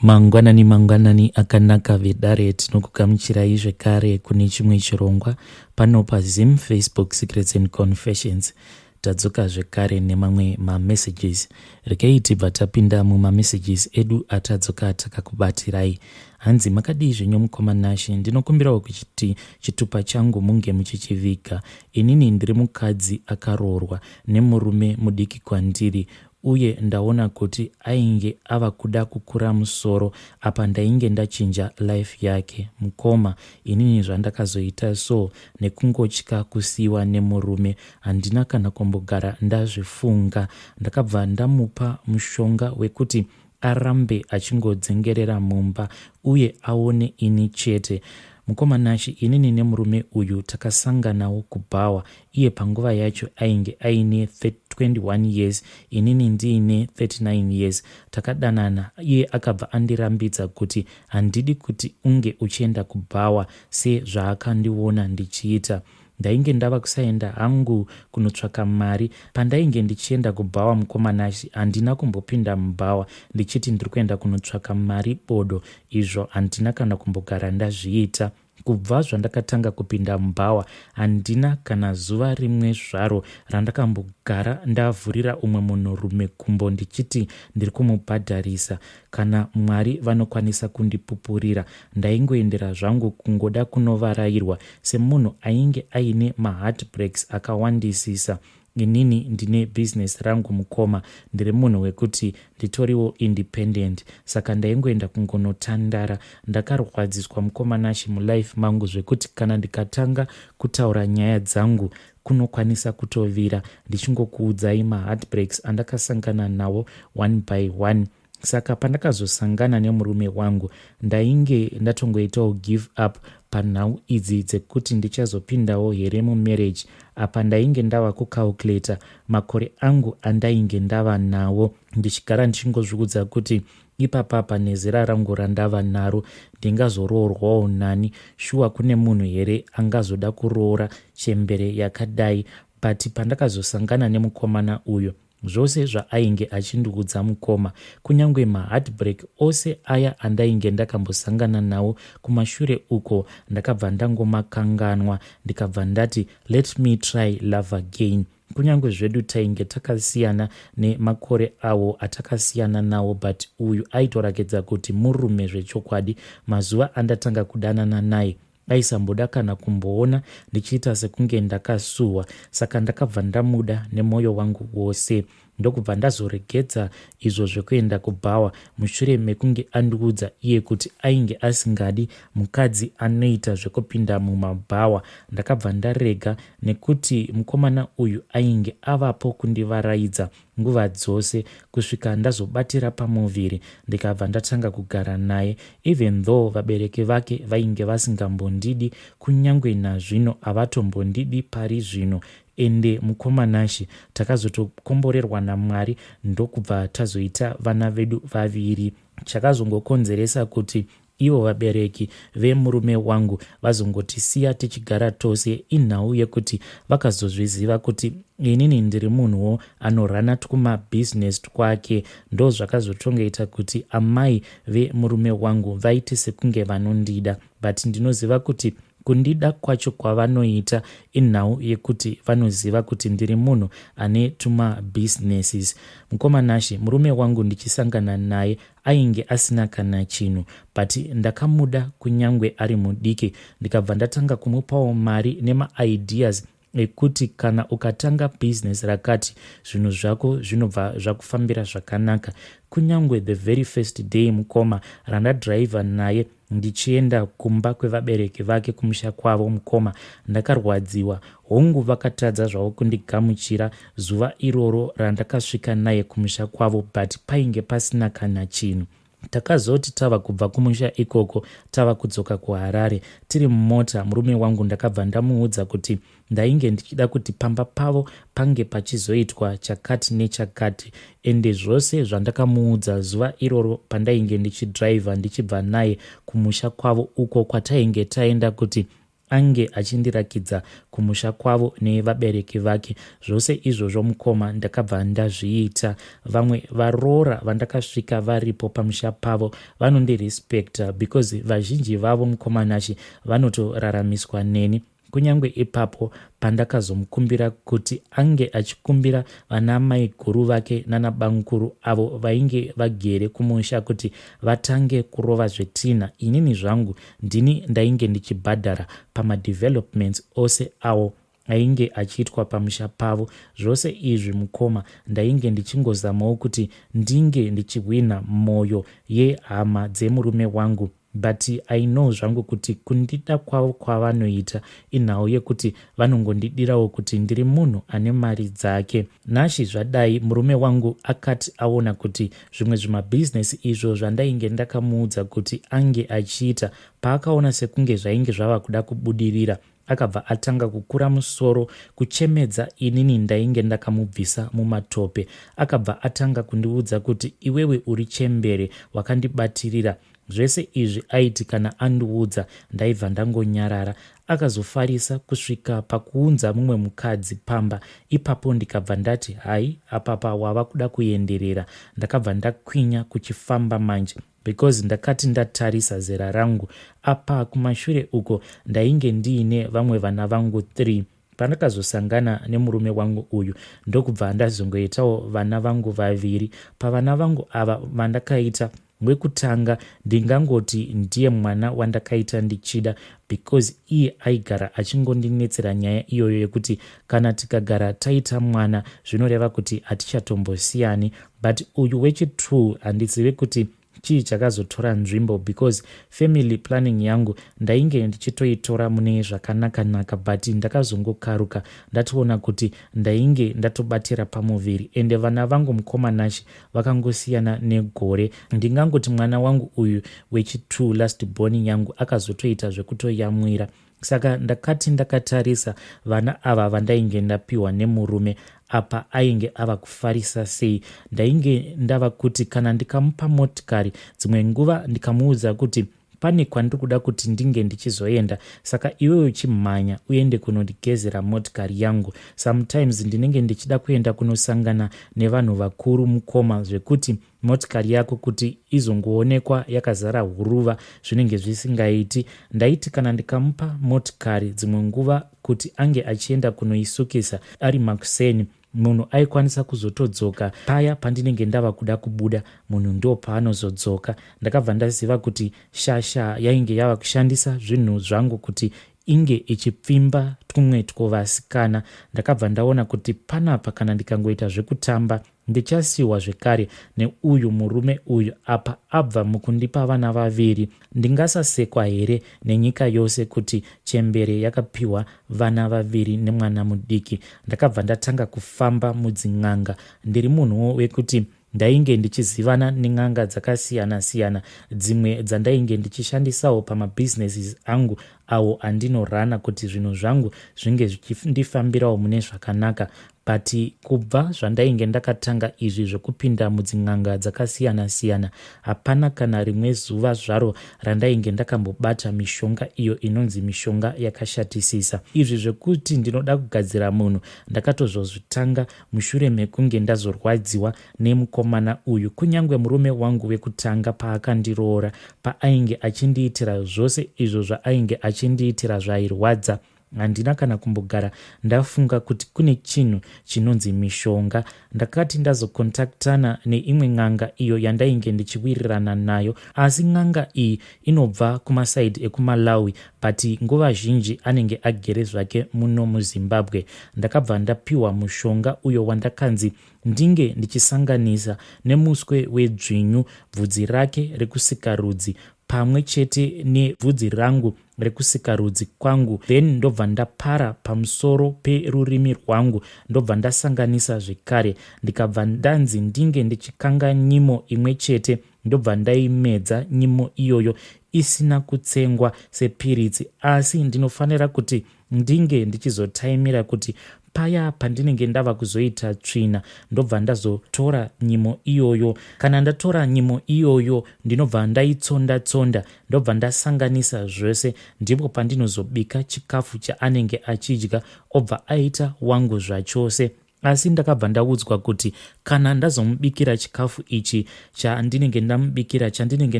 Mangwanani mangwanani akanaka vedare, tinokugamuchirai zvekare kune chimwe chirongwa pano paZim Facebook Secrets and Confessions. Tadzoka zvekare nemamwe mamessages. Rekei tibva tapinda mumamessages edu atadzoka takakubatirai. Hanzi makadii zvenyu mukoma Nashe, ndinokumbirawo kuchiti chitupa changu munge muchichiviga. Inini ndiri mukadzi akaroorwa nemurume mudiki kwandiri uye ndaona kuti ainge ava kuda kukura musoro apa ndainge ndachinja life yake. Mukoma inini zvandakazoita so nekungotya kusiiwa nemurume handina kana kumbogara ndazvifunga. Ndakabva ndamupa mushonga wekuti arambe achingodzengerera mumba uye aone ini chete. Mukoma Nashy inini nemurume uyu takasanganawo kubhawa iye panguva yacho ainge aine 21 years inini ndiine 39 years. Takadanana iye akabva andirambidza kuti handidi kuti unge uchienda kubhawa sezvaakandiona ndichiita. Ndainge ndava kusaenda hangu kunotsvaka mari. Pandainge ndichienda kubhawa mukoma Nashy handina kumbopinda mubhawa ndichiti ndiri kuenda kunotsvaka mari bodo izvo handina kana kumbogara ndazviita. Kubva zvandakatanga kupinda mubhawa handina kana zuva rimwe zvaro randakambogara ndavhurira umwe munhurume gumbo ndichiti ndiri kumubhadharisa. Kana Mwari vanokwanisa kundipupurira ndaingoendera zvangu kungoda kunovarairwa semunhu ainge aine maheartbreaks akawandisisa. Inini ndine business rangu mukoma, ndiri munhu wekuti nditoriwo independent saka ndaingoenda kungonotandara. Ndakarwadziswa mukoma Nashy mulife mangu zvekuti kana ndikatanga kutaura nyaya dzangu kunokwanisa kutovira ndichingokuudzai maheartbreaks andakasangana nawo one by one. Saka pandakazosangana nemurume wangu ndainge ndatongoitawo give up panhau idzi dzekuti ndichazopindawo here mumarriage. Apa ndainge ndava kucalculator makore angu andainge ndava nawo ndichigara ndichingozviudza kuti ipapapa nezera rangu randava naro ndingazoroorwawo nani? Shuwa kune munhu here angazoda kuroora chembere yakadai? But pandakazosangana nemukomana uyu Zvose zvaainge achindiudza mukoma, kunyangwe maheartbreak ose aya andainge ndakambosangana nawo kumashure uko ndakabva ndangomakanganwa ndikabva ndati let me try love again. Kunyangwe zvedu tainge takasiyana nemakore awo atakasiyana nawo but uyu aitorakidza kuti murume zvechokwadi. Mazuva andatanga kudanana naye Aisamboda kana kumboona ndichiita sekunge ndakasuwa saka ndakabva ndamuda nemoyo wangu wose ndokubva ndazoregedza izvo zvekuenda kubhawa mushure mekunge andiudza iye kuti ainge asingadi mukadzi anoita zvekupinda mumabhawa. Ndakabva ndarega nekuti mukomana uyu ainge avapo kundivaraidza nguva dzose kusvika ndazobatira pamuviri ndikabva ndatanga kugara naye even though vabereki vake vainge vasingambondidi kunyangwe nazvino havatombondidi pari zvino ende mukoma Nashy takazotokomborerwa naMwari ndokubva tazoita vana vedu vaviri chakazongokonzeresa kuti Ivo vabereki vemurume wangu vazongotisiya tichigara tose inhau yekuti vakazozviziva kuti inini ndiri munhuwo anorana twumabusiness twake ndozvakazotongoita kuti amai vemurume wangu vaite sekunge vanondida but ndinoziva kuti Kundida kwacho kwavanoita inhau yekuti vanoziva kuti ndiri munhu ane tuma businesses. Mukoma Nashy, murume wangu ndichisangana naye ainge asina kana chinhu but ndakamuda kunyangwe ari mudiki ndikabva ndatanga kumupawo mari nema ideas ekuti kana ukatanga business rakati zvinhu zvako zvinobva zvakufambira zvakanaka. Kunyangwe the very first day mukoma randadriver naye ndichienda kumba kwevabereki vake kumusha kwavo mukoma ndakarwadziwa. Hongu vakatadza zvavo kundigamuchira zuva iroro randakasvika naye kumusha kwavo but painge pasina kana chinhu. Takazoti tava kubva kumusha ikoko tava kudzoka kuHarare tiri mumota murume wangu ndakabva ndamuudza kuti ndainge ndichida kuti pamba pavo pange pachizoitwa chakati nechakati ende zvose zvandakamuudza zuva iroro pandainge ndichidriver ndichibva naye kumusha kwavo uko kwatainge taenda kuti. ange achindirakidza kumusha kwavo nevabereki vake. Zvose izvozvo mukoma ndakabva ndazviita. Vamwe varoora vandakasvika varipo pamusha pavo vanondirespecta because vazhinji vavo mukoma Nashy vanotoraramiswa neni. Kunyange ipapo pandakazomukumbira kuti ange achikumbira vanamaiguru vake nanabamukuru avo vainge vagere kumusha kuti vatange kurova zvetinha inini zvangu ndini ndainge ndichibhadhara pamadevelopments ose awo ainge achiitwa pamusha pavo. Zvose izvi mukoma ndainge ndichingozamawo kuti ndinge ndichihwinha moyo yehama dzemurume wangu. But I know zvangu kuti kundida kwavo kwavanoita inhau yekuti vanongondidirawo kuti ndiri munhu ane mari dzake. Nashy zvadai murume wangu akati aona kuti zvimwe zvimabhizinesi izvo zvandainge ndakamuudza kuti ange achiita paakaona sekunge zvainge zvava kuda kubudirira akabva atanga kukura musoro kuchemedza inini ndainge ndakamubvisa mumatope. Akabva atanga kundiudza kuti iwewe uri chembere wakandibatirira. Zvese izvi aiti kana andiudza ndaibva ndangonyarara. Akazofarisa kusvika pakuunza mumwe mukadzi pamba ipapo ndikabva ndati hai apapa wava kuda kuenderera. Ndakabva ndakwinya kuchifamba manje because ndakati ndatarisa zera rangu apa kumashure uko ndainge ndiine vamwe vana vangu 3 pandakazosangana nemurume wangu uyu ndokubva ndazongoitawo vana vangu vaviri pavana vangu ava vandakaita wekutanga ndingangoti ndiye mwana wandakaita ndichida because iye aigara achingondinetsera nyaya iyoyo yekuti kana tikagara taita mwana zvinoreva kuti hatichatombosiyani but uyu wechi2 handizive kuti chii chakazotora nzvimbo because family planning yangu ndainge ndichitoitora mune zvakanaka-naka but ndakazongokaruka ndatoona kuti ndainge ndatobatira pamuviri ende vana vangu mukoma Nashe vakangosiyana negore ndingangoti mwana wangu uyu wechi2 last born yangu akazotoita zvekutoyamwira saka ndakati ndakatarisa vana ava vandainge ndapiwa nemurume apa ainge ava kufarisa sei ndainge ndava kuti kana ndikamupa motikari dzimwe nguva ndikamuudza kuti pane kwandiri kuda kuti ndinge ndichizoenda saka iwewe uchimhanya uende kunondigezera motikari yangu sometimes ndinenge ndichida kuenda kunosangana nevanhu vakuru mukoma zvekuti motikari yako kuti izongoonekwa yakazara huruva zvinenge zvisingaiti ndaiti kana ndikamupa motikari dzimwe nguva kuti ange achienda kunoisukisa ari makuseni munhu aikwanisa kuzotodzoka paya pandinenge ndava kuda kubuda munhu ndo paanozodzoka ndakabva ndaziva kuti shasha yainge yava kushandisa zvinhu zvangu kuti inge ichipfimba twumwe twovasikana ndakabva ndaona kuti panapa kana ndikangoita zvekutamba Ndichasiwa zvekare neuyu murume uyu apa abva mukundipa vana vaviri. Ndingasasekwa here nenyika yose kuti chembere yakapiwa vana vaviri nemwana mudiki. Ndakabva ndatanga kufamba mudzin'anga. Ndiri munhuwo wekuti ndainge ndichizivana nen'anga dzakasiyana siyana dzimwe dzandainge ndichishandisawo pamabusinesses angu awo andinorana kuti zvinhu zvangu zvinge zvichindifambirawo mune zvakanaka But kubva zvandainge ndakatanga izvi zvekupinda mudzin'anga dzakasiyana siyana hapana kana rimwe zuva zvaro randainge ndakambobata mishonga iyo inonzi mishonga yakashatisisa. Izvi zvekuti ndinoda kugadzira munhu ndakatozozvitanga mushure mekunge ndazorwadziwa nemukomana uyu kunyangwe murume wangu wekutanga paakandiroora paainge achindiitira zvose izvo zvaainge achindiitira zvairwadza Handina kana kumbogara ndafunga kuti kune chinhu chinonzi mishonga. Ndakati ndazocontactana neimwe n'anga iyo yandainge ndichiwirirana nayo asi n'anga iyi inobva kumaside ekuMalawi but nguva zhinji anenge agere zvake muno muZimbabwe. Ndakabva ndapiwa mushonga uyo wandakanzi ndinge ndichisanganisa nemuswe wedzvinyu, bvudzi rake rekusikarudzi pamwe chete nebvudzi rangu rekusikarudzi kwangu then ndobva ndapara pamusoro perurimi rwangu ndobva ndasanganisa zvekare ndikabva ndanzi ndinge ndichikanga nyimo imwe chete ndobva ndaimedza nyimo iyoyo isina kutsengwa sepiritsi asi ndinofanira kuti ndinge ndichizotaimira kuti Paya pandinenge ndava kuzoita tsvina, ndobva ndazotora nyimo iyoyo. Kana ndatora nyimo iyoyo, ndinobva ndaitsonda tsonda, ndobva ndasanganisa zvose. Ndipo pandinozobika chikafu chaanenge achidya, obva aita wangu zvachose. Asi ndakabva ndaudzwa kuti kana ndazomubikira chikafu ichi chandinenge ndamubikira, chandinenge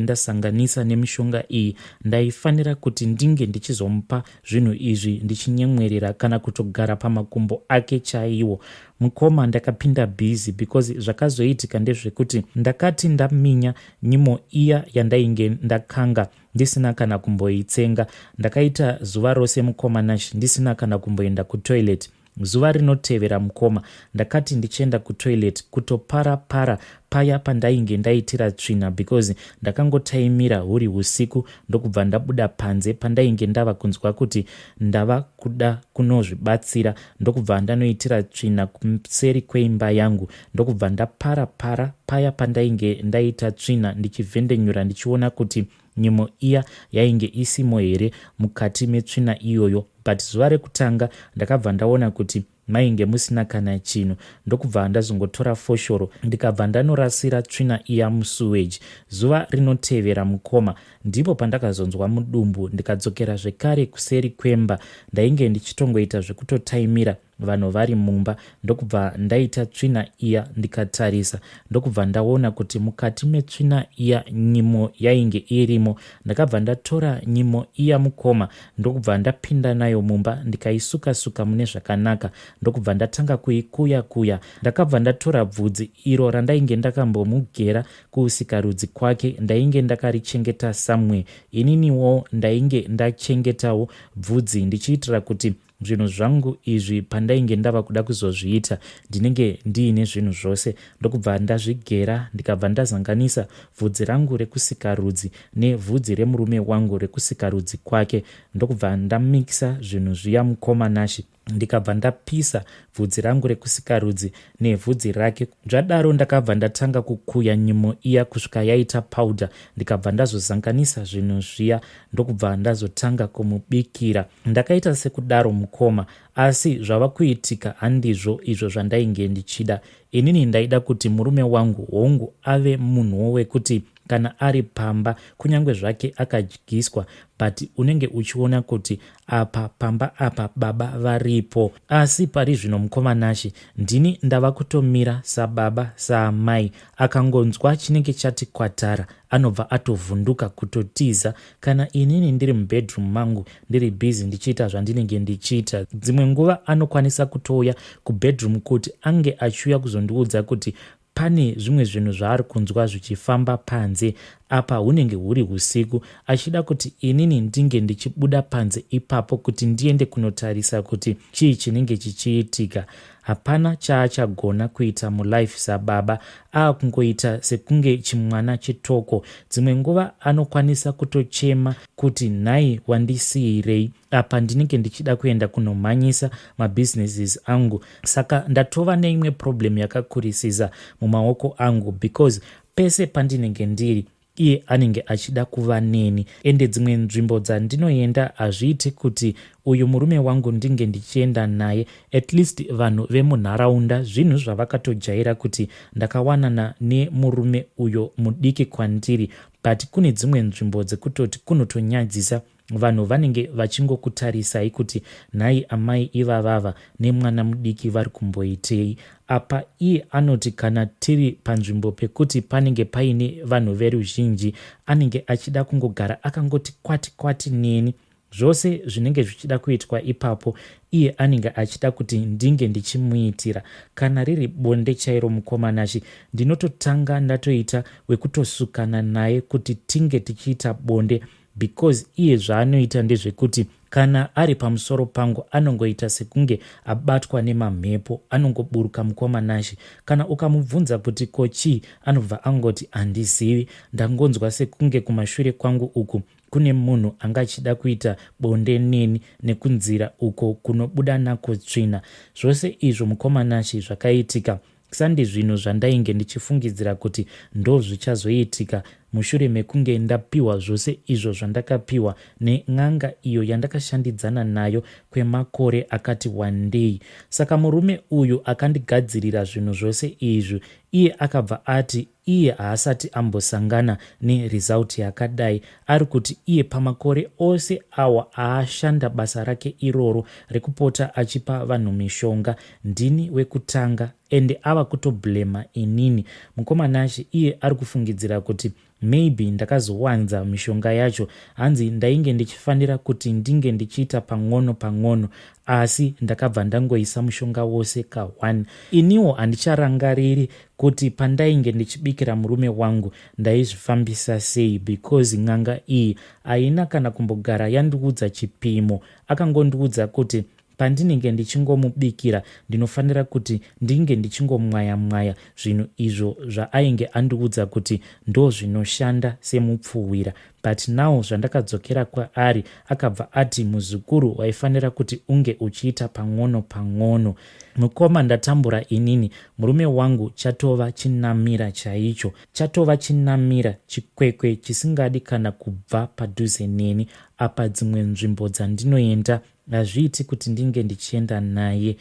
ndasanganisa nemishonga iyi, ndaifanira kuti ndinge ndichizomupa zvinhu izvi ndichinyemwerera kana kutogara pamakumbo ake chaiwo. Mukoma, ndakapinda busy because zvakazoitika ndezvekuti ndakati ndaminya nyimo iya yandainge ndakanga ndisina kana kumboitsenga, ndakaita zuva rose, mukoma Nash, ndisina kana kumboenda kutoilet. Zuva rinotevera, mukoma, ndakati ndichienda kutoilet, kutopara para paya pandainge ndaitira tsvina, because ndakangotaimira huri usiku, ndokubva ndabuda panze pandainge ndava kunzwa kuti ndava kuda kunozvibatsira, ndokubva ndanoitira tsvina kuseri kweimba yangu, ndokubva ndapara para paya pandainge ndaita tsvina, ndichivhendenyura ndichiona kuti nyimo iya yainge isimo here mukati metsvina iyoyo. But zuva rekutanga ndakabva ndaona kuti mainge musina kana chinhu, ndokubva ndazongotora foshoro, ndikabva ndanorasira tsvina iya musewage. Zuva rinotevera, mukoma, ndipo pandakazonzwa mudumbu, ndikadzokera zvekare kuseri kwemba. Ndainge ndichitongoita zvekutotaimira vanhu vari mumba, ndokubva ndaita tsvina iya. Ndikatarisa, ndokubva ndaona kuti mukati metsvina iya nyimo yainge irimo. Ndakabva ndatora nyimo iya, mukoma, ndokubva ndapinda nayo mumba, ndikaisuka-suka mune zvakanaka, ndokubva ndatanga kuikuya kuya. Ndakabva ndatora bvudzi iro randainge ndakambomugera kusikarudzi kwake, ndainge ndakarichengeta somewhere. Ininiwo ndainge ndachengetawo bvudzi ndichiitira kuti zvinhu zvangu izvi pandainge ndava kuda kuzozviita ndinenge ndiine zvinhu zvose. Ndokubva ndazvigera, ndikabva ndazanganisa bvudzi rangu rekusikarudzi nevhudzi remurume wangu rekusikarudzi kwake, ndokubva ndamikisa zvinhu zviya, mukoma Nashi, ndikabva ndapisa bvudzi rangu rekusikarudzi nevhudzi rake. Zvadaro ndakabva ndatanga kukuya nyimo iya kusvika yaita powder, ndikabva ndazozanganisa zvinhu zviya, ndokubva ndazotanga kumubikira. Ndakaita sekudaro, mukoma, asi zvava kuitika handizvo izvo zvandainge ndichida. Inini ndaida kuti murume wangu, hongu, ave munhuwo wekuti kana ari pamba, kunyange zvake akadyiswa, but unenge uchiona kuti apa pamba apa baba varipo. Asi pari zvino, mukoma Nashi, ndini ndava kutomira sababa saamai. Akangonzwa chinenge chati kwatara, anobva atovhunduka kutotiza. Kana inini ndiri mubedroom mangu, ndiri busy ndichiita zvandinenge ndichiita, dzimwe nguva anokwanisa kutouya kubedroom kuti ange achiuya kuzondiudza kuti pane zvimwe zvinhu zvaari kunzwa zvichifamba panze apa. Hunenge huri usiku, achida kuti inini ndinge ndichibuda panze ipapo kuti ndiende kunotarisa kuti chii chinenge chichiitika. Hapana chaachagona kuita mulife sababa, aakungoita sekunge chimwana chitoko. Dzimwe nguva anokwanisa kutochema kuti, "Nhai, wandisiyirei apa? Ndinenge ndichida kuenda kunomhanyisa mabusinesses angu." Saka ndatova neimwe problem yakakurisisa mumaoko angu, because pese pandinenge ndiri, iye anenge achida kuva neni. Ende dzimwe nzvimbo dzandinoenda hazviiti kuti uyu murume wangu ndinge ndichienda naye. At least vanhu vemunharaunda zvinhu zvavakatojaira kuti ndakawanana nemurume uyo mudiki kwandiri, but kune dzimwe nzvimbo dzekutoti kunotonyadzisa. Vanhu vanenge vachingokutarisai kuti, "Nhai, amai ivavava nemwana mudiki vari kumboitei apa?" Iye anoti kana tiri panzvimbo pekuti panenge paine vanhu veruzhinji, anenge achida kungogara akangoti kwati kwati neni. Zvose zvinenge zvichida kuitwa ipapo, iye anenge achida kuti ndinge ndichimuitira. Kana riri bonde chairo, mukoma Nashi, ndinototanga ndatoita wekutosukana naye kuti tinge tichiita bonde, because iye zvaanoita ndezvekuti kana ari pamusoro pangu anongoita sekunge abatwa nemamhepo, anongoburuka, mukoma Nashi. Kana ukamubvunza kuti ko chii, anobva angoti, "Handizivi, ndangonzwa sekunge kumashure kwangu uku kune munhu anga achida kuita bonde neni nekunzira uko kunobuda nako tsvina." Zvose izvo, mukoma Nashi, zvakaitika sandi zvinhu zvandainge ndichifungidzira kuti ndo zvichazoitika. mushure mekunge ndapiwa zvose izvo zvandakapiwa nen'anga iyo yandakashandidzana nayo kwemakore akati wandei. Saka murume uyu akandigadzirira zvinhu zvose izvi iye akabva ati iye haasati ambosangana neresult yakadai. Ari kuti iye pamakore ose awa aashanda basa rake iroro rekupota achipa vanhu mishonga ndini wekutanga ende ava kutoblema inini. Mukoma Nashe iye ari kufungidzira kuti maybe ndakazowanza mishonga yacho hanzi ndainge ndichifanira kuti ndinge ndichiita pang'ono pang'ono asi ndakabva ndangoisa mushonga wose ka1. Iniwo handicharangariri kuti pandainge ndichibikira murume wangu ndaizvifambisa sei because n'anga iyi haina kana kumbogara yandiudza chipimo akangondiudza kuti Pandinenge ndichingomubikira ndinofanira kuti ndinge ndichingomwaya mwaya zvinhu izvo zvaainge andiudza kuti ndozvinoshanda semupfuhwira but now zvandakadzokera kwaari akabva ati muzukuru waifanira kuti unge uchiita pang'ono pang'ono. Mukoma ndatambura inini murume wangu chatova chinamira chaicho chatova chinamira chikwekwe chisingadi kana kubva padhuze neni apa dzimwe nzvimbo dzandinoenda Hazviiti kuti ndinge ndichienda naye.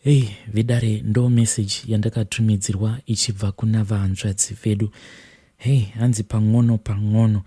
Hey vedare ndo message yandakatumidzirwa ichibva kuna vahanzvadzi vedu. Hey hanzi pang'ono pang'ono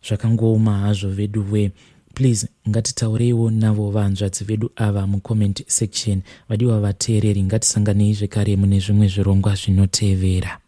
zvakangooma hazvo vedu wee. Please ngatitaureiwo navo vahanzvadzi vedu ava mucomment section. Vadiwa vateereri ngatisanganei zvekare mune zvimwe zvirongwa zvinotevera.